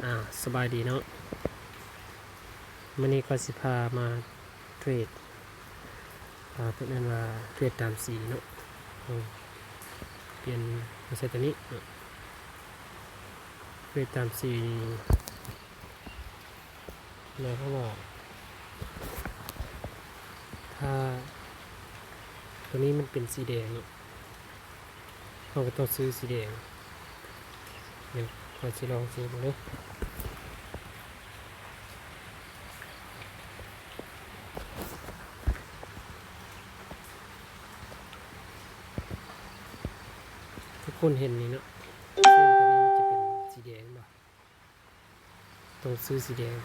ອາ ສະບາຍດີເນາະ, ມື້ນີ້ຂ້ອຍຊິພາມາເທຣດ ອາ ເພິ່ນເອີ້ນວ່າເທຣດຕາມສີເນາະ. ເອີ ປ່ຽນມາໃສ່ຕົວນີ້ເນາະ, ເທຣດຕາມສີນີ້ ໝາຍຄວາມວ່າ ຖ້າຕົວນີ້ມັນເປັນສີແດງເນາະ ເຮົາກໍຕ້ອງຊື້ສີແດງ. ດຽວຂ້ອຍຊິລອງຊື້ເບິ່ງເດີ. ທຸກຄົນເຫັນນີ້ເນາະ, ເສັ້ນຕົວນີ້ມັນຈະເປັນສີແດງບໍ່? ຕ້ອງຊື້ສີແດງ.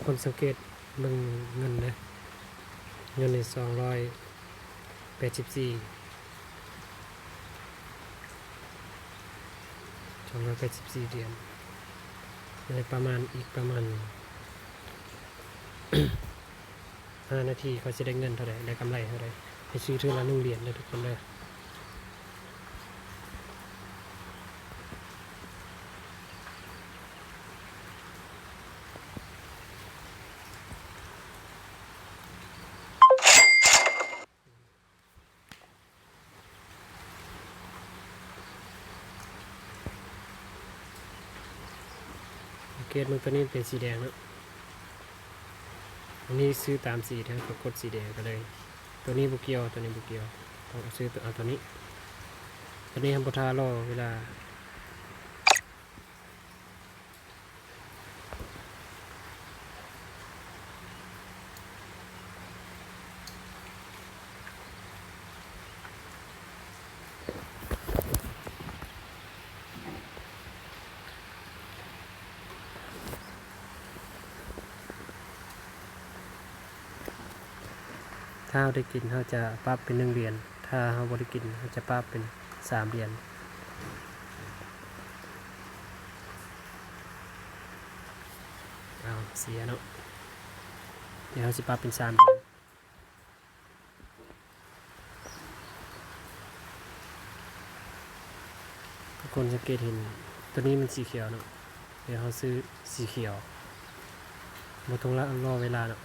ຄົນສັງເກດເບິ່ງເງິນເດີ, ເງິນນີ້ສອງຮ້ອຍແປດສິບສີ່ ສອງຮ້ອຍແປດສິບສີ່ຫຼຽນ. ໃນປະມານ ອີກປະມານ ຫ້ານາທີ ຂ້ອຍຊິໄດ້ເງິນເທົ່າໃດ ໄດ້ກຳໄລເທົ່າໃດ. ໃຫ້ຊື້ເທື່ອລະໜຶ່ງຫຼຽນເດີທຸກຄົນເດີ. ສັງເກດເບິ່ງ ຕົວນີ້ເປັນສີແດງເນາະ, ອັນນີ້ຊື້ຕາມສີ ແລ້ວກໍກົດສີແດງໄປເລີຍ. ຕົວນີ້ບໍ່ກ່ຽວ ຕົວນີ້ບໍ່ກ່ຽວ, ຕ້ອງຊື້ ເອົາຕົວນີ້. ຕົວນີ້ເຮົາບໍ່ຖ້າລໍເວລາ. ຖ້າເຮົາໄດ້ກິນ ເຮົາຈະປັບເປັນໜຶ່ງຫຼຽນ, ຖ້າເຮົາບໍ່ໄດ້ກິນ ເຮົາຈະປັບເປັນສາມຫຼຽນ. ເອົາ ເສຍເນາະ, ດຽວເຮົາຊິປັບເປັນສາມຫຼຽນ. ທຸກຄົນສັງເກດເຫັນ ຕົວນີ້ມັນສີຂຽວເນາະ, ດຽວເຮົາຊື້ສີຂຽວ, ບໍ່ຕ້ອງລໍເວລາເນາະ.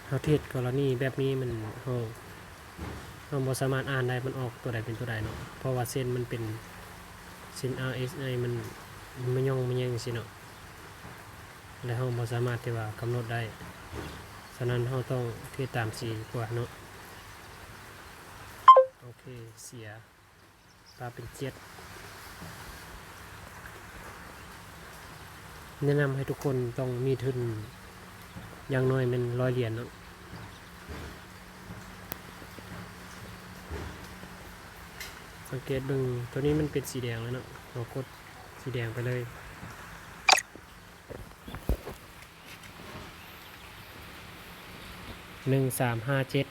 ເຮົາເທດກໍລະນີແບບນີ້ ມັນ ເຮົາ ເຮົາບໍ່ສາມາດອ່ານໄດ້ ມັນອອກຕົວໃດເປັນຕົວໃດເນາະ, ເພາະວ່າເສັ້ນມັນເປັນເສັ້ນ RSI ມັນ ມັນມະຍ່ອງມະແຍ່ງຊີ້ເນາະ. ແລະ ເຮົາບໍ່ສາມາດທີ່ວ່າກຳນົດໄດ້, ສະນັ້ນເຮົາຕ້ອງເທດຕາມສີດີກວ່າເນາະ. ໂອເຄ ເສຍ ປາບເປັນເຈັດ. ແນະນຳໃຫ້ທຸກຄົນຕ້ອງມີທຶນຢ່າງໜ້ອຍແມ່ນຮ້ອຍຫຼຽນເນາະ. ສັງເກດເບິ່ງ ໂຕນີ້ມັນເປັນສີແດງແລ້ວເນາະ, ເຮົາກົດສີແດງໄປເລີຍ. ໜຶ່ງສາມຫ້າເຈັດ.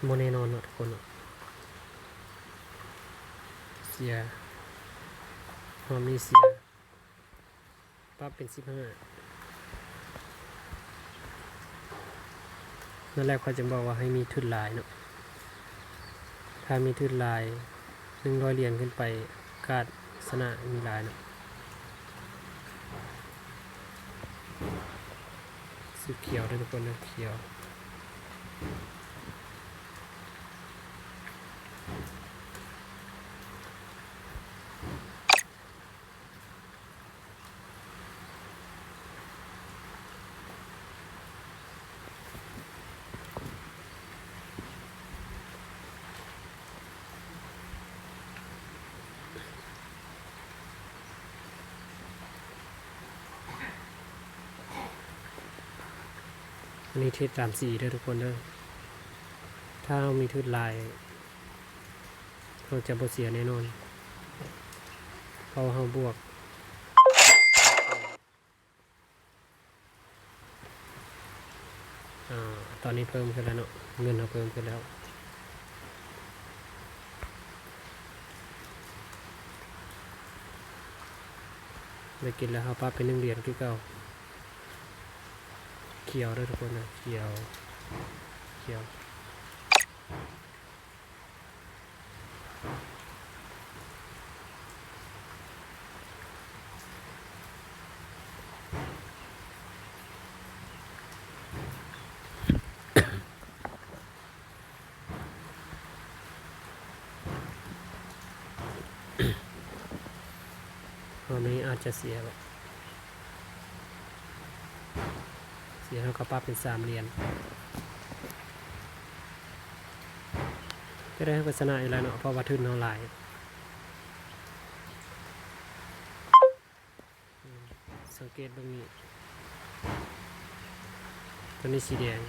ບໍ່ແນ່ນອນເນາະທຸກຄົນເນາະ. ເສຍ ຮອບນີ້ເສຍ. ປັບເປັນສິບຫ້າ. ນັ້ນແຫຼະ ຂ້ອຍຈຶ່ງບອກວ່າໃຫ້ມີທຶນຫຼາຍເນາະ. ຖ້າມີທຶນຫຼາຍ ໜຶ່ງຮ້ອຍຫຼຽນຂຶ້ນໄປ ໂອກາດຊະນະມີຫຼາຍເນາະ. ສີຂຽວເດີທຸກຄົນເດີ ຂຽວ. ເ ອັນນີ້ເທສຕາມສີເດີທຸກຄົນເດີ. ຖ້າເຮົາມີທຶນຫຼາຍ ເຮົາຈະບໍ່ເສຍແນ່ນອນ ເພາະວ່າເຮົາບວກ ອາ ຕອນນີ້ເພີ່ມຂຶ້ນແລ້ວເນາະ ເງິນເຮົາເພີ່ມຂຶ້ນແລ້ວ. ໄດ້ກິນແລ້ວ ເຮົາປັບເປັນໜຶ່ງຫຼຽນຄືເກົ່າ. ຂຽວເດີທຸກຄົນເດີ ຂຽວ ຂຽວ. ຕອນນີ້ອາດຈະເສຍແລ້ວ ເສຍ ເຮົາກໍປັບເປັນສາມຫຼຽນ. ຈະໄດ້ ເຮົາກໍຊະນະຢູ່ແລ້ວເນາະ ເພາະວ່າທຶນເຮົາຫຼາຍ. ສັງເກດເບິ່ງນີ້ ຕົວນີ້ສີແດງ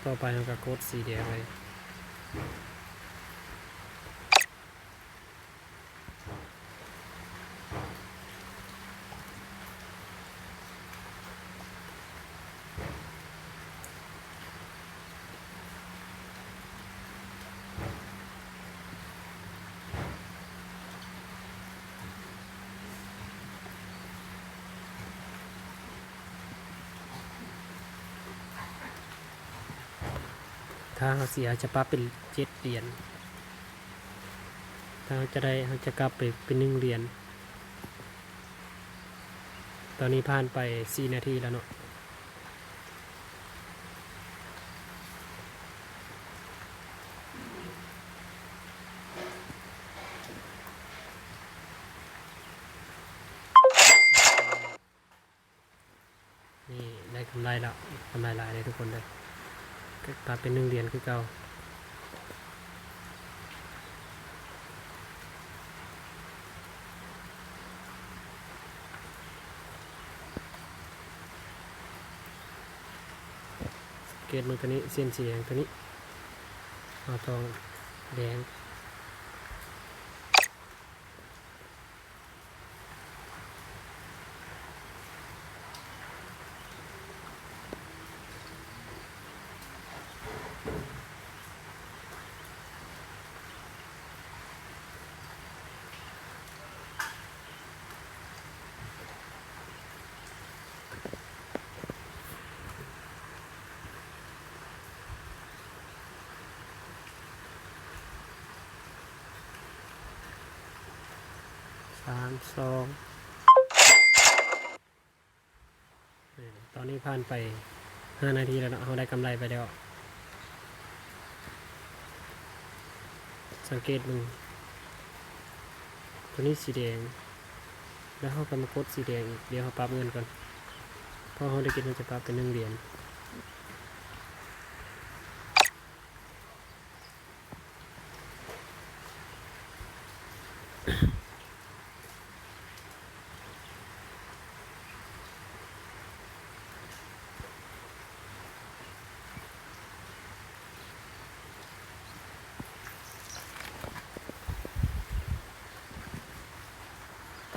ຕໍ່ໄປເຮົາກໍກົດສີແດງເລີຍ. ຖ້າເຮົາເສຍ ເຮົາຈະປັບເປັນເຈັດຫຼຽນ. ຖ້າເຮົາຈະໄດ້ ເຮົາຈະກັບໄປເປັນໜຶ່ງຫຼຽນ. ຕອນນີ້ຜ່ານໄປສີ່ນາທີແລ້ວເນາະ. ນີ້ໄດ້ກຳໄລແລ້ວ ກຳໄລຫຼາຍເດ້ທຸກຄົນເດີ. ກໍປັບເປັນໜຶ່ງຫຼຽນຄືເກົ່າ. ສັງເກດເບິ່ງຕົວນີ້ ເສັ້ນສີແດງຕົວນີ້ ເຮົາຕ້ອງແດງ. ສາມ ສອງ ຕອນນີ້ຜ່ານໄປຫ້ານາທີແລ້ວເນາະ ເຮົາໄດ້ກຳໄລໄປແລ້ວ. ສັງເກດເບິ່ງ ຕົວນີ້ສີແດງ ແລ້ວເຮົາກໍມາກົດສີແດງອີກ. ດຽວເຮົາປັບເງິນກ່ອນ ເພາະເຮົາໄດ້ກິນ ເຮົາຈະປັບເປັນໜຶ່ງຫຼຽນ.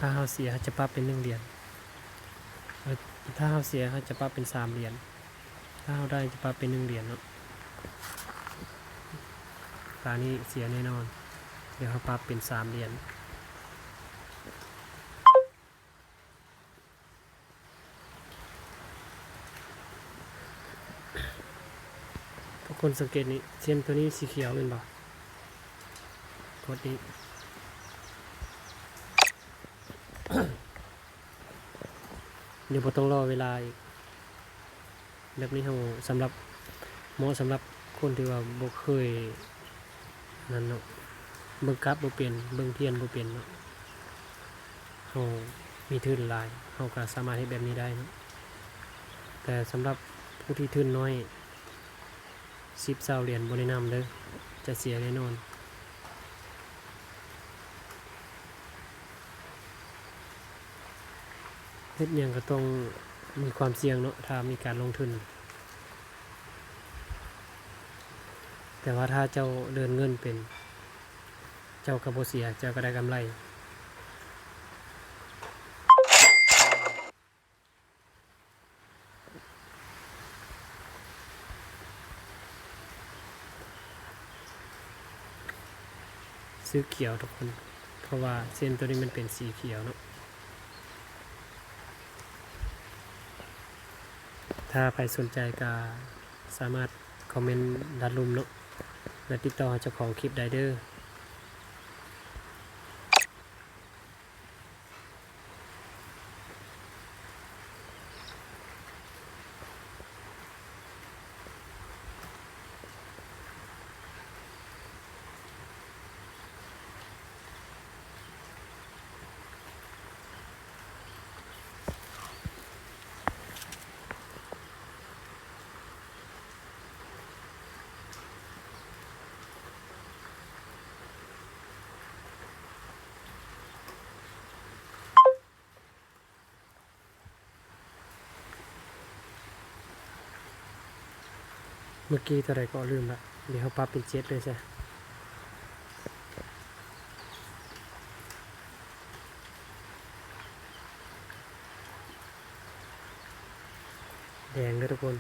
ຖ້າເຮົາເສຍ ເຮົາຈະປັບເປັນໜຶ່ງຫຼຽນ. ເອີ ຖ້າເຮົາເສຍ ເຮົາຈະປັບເປັນສາມຫຼຽນ. ຖ້າເຮົາໄດ້ຈະປັບເປັນໜຶ່ງຫຼຽນເນາະ. ຕານີ້ເສຍແນ່ນອນ. ດຽວເຮົາປັບເປັນສາມຫຼຽນ. ທຸກຄົນສັງເກດນີ້ ເສັ້ນຕົວນີ້ສີຂຽວແມ່ນບໍ່? ກົດນີ້. ດຽວບໍ່ຕ້ອງລໍເວລາອີກ. ແບບນີ້ເຮົາສຳລັບ ເໝາະສຳລັບຄົນທີ່ວ່າບໍ່ເຄີຍນັ້ນເນາະ ເບິ່ງກາບບໍ່ເປັນ ເບິ່ງທຽນບໍ່ເປັນເນາະ. ເຮົາມີທຶນຫຼາຍ ເຮົາກໍສາມາດເຮັດແບບນີ້ໄດ້ເນາະ. ແຕ່ສຳລັບຜູ້ທີ່ທຶນນ້ອຍ ສິບ ຊາວຫຼຽນບໍ່ແນະນຳເດີ ຈະເສຍແນ່ນອນ. ເຮັດຫຍັງກໍຕ້ອງມີຄວາມສ່ຽງເນາະ ຖ້າມີການລົງທຶນ. ແຕ່ວ່າຖ້າເຈົ້າເດີນເງິນເປັນ ເຈົ້າກໍບໍ່ເສຍ ເຈົ້າກໍໄດ້ກຳໄລ. ສີຂຽວທຸກຄົນ ເພາະວ່າເສັ້ນໂຕນີ້ມັນເປັນສີຂຽວເນາະ. ຖ້າໃຜສົນໃຈກໍສາມາດຄອມເມັນດ້ານລຸ່ມເນາະ ແລະ ຕິດຕໍ່ຫາເຈົ້າຂອງຄລິບໄດ້ເດີ້. ເມື່ອກີ້ເທົ່າໃດກໍລືມລະ ດຽວເຮົາປັບເປັນເຈັດເລີຍຊະ. ແດງເດີ້ທຸກຄົນ.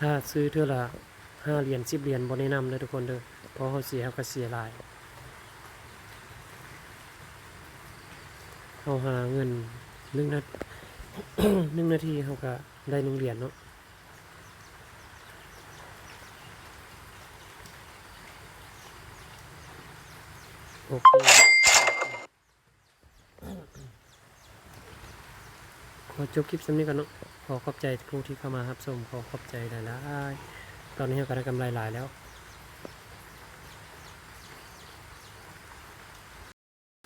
ຖ້າຊື້ເທື່ອລະຫ້າຫຼຽນ ສິບຫຼຽນ ບໍ່ແນະນຳເດີ້ທຸກຄົນເດີ້ ເພາະເຮົາເສຍ ເຮົາກໍເສຍຫຼາຍ. ເຮົາຫາເງິນໜຶ່ງນາ ໜຶ່ງນາທີເຮົາກໍໄດ້ໜຶ່ງຫຼຽນເນາະ. ໂອເຄ ຂໍຈົບຄລິບສ່ຳນີ້ກ່ອນເນາະ. ຂໍຂອບໃຈຜູ້ທີ່ເຂົ້າມາຮັບຊົມ ຂໍຂອບໃຈຫຼາຍໆ. ຕອນນີ້ເຮົາກໍໄດ້ກຳໄລຫຼາຍແລ້ວ.